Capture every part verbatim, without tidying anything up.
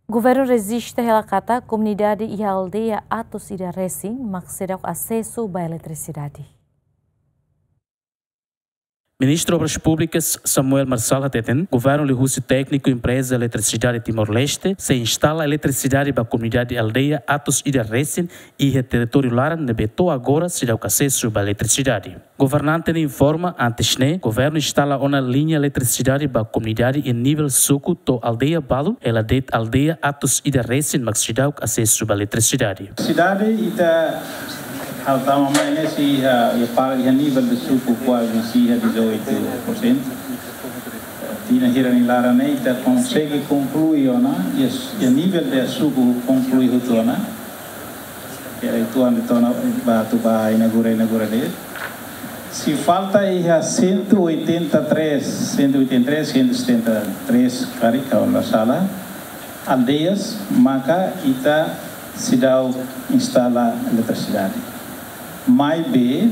Governu rejista hela katak komunidade iha aldeia atus ida resin mak seidauk asesu ba eletrisidade. Ministru Obras Públikas Samuel Marçal hateten, governu liuhusi tékniku empreza eletrisidade Timor-Leste sei instala eletrisidade ba komunidade aldeia atus ida resin iha territóriu laran ne'ebé to'o agora seidauk asesu ba eletrisidade. Governante ne'e informa, antes ne'e, governu instala ona liña eletrisidade ba komunidade iha nivel suku to'o aldeia balu, hela de'it aldeia atus ida resin mak seidauk asesu ba eletrisidade. Sidade ita halo tama mai ne'e sei iha, iha para iha nivel de suku kuaze sei iha dezoito por cento. Tinan hira nia laran ne'e ita konsege konklui ona, iha, iha nivel de suku konklui hotu ona. Iha ituan de tona ba atu ba inaugura, inaugura de'it. Sei falta iha cento e oitenta e três, cento e oitenta e três, cento e setenta e três, karik ha'u la sala, aldeias maka ita seidauk instala eletrisidade. Maibé,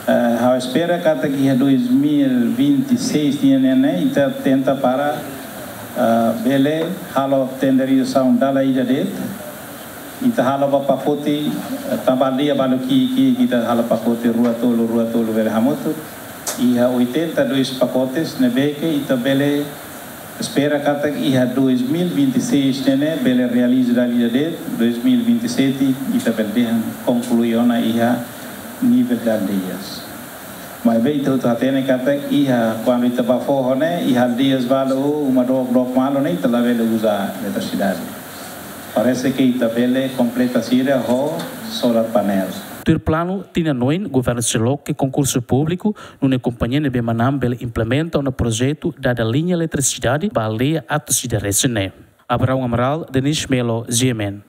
eh, ha'u espera katak iha dois mil vinte e seis nian ne'e ita tenta para, eh, bele halo tenderizasaun dala ida de'it. Ita halo ba pakote, eh, tanba aldeia balu ki'ik, ki'ik, ita halo pakote rua tolu, rua tolu bele hamutuk. Iha oitenta e dois pacotes ne'ebé ke ita bele espera katak iha dois mil vinte e seis ne'e bele realiza dala ida de'it, dois mil vinte e sete ita bele dehan konklui ona iha nivel de aldeias. Maibé ita hotu hatene katak iha, kuandu ita bá foho ne'e, iha aldeias balu uma dook, dook malu ne'e ita labele uza eletrisidade. Parese ke ita bele kompleta sira ho solar panel. Tuir planu, tinan oin, governu sei loke konkursu públiku, nune'e kompañia ne'ebé manán bele implementa ona projetu dada liña eletrisidade ba aldeia atus ida resin ne'e. Abraão Amaral, Denis Melo, G M N.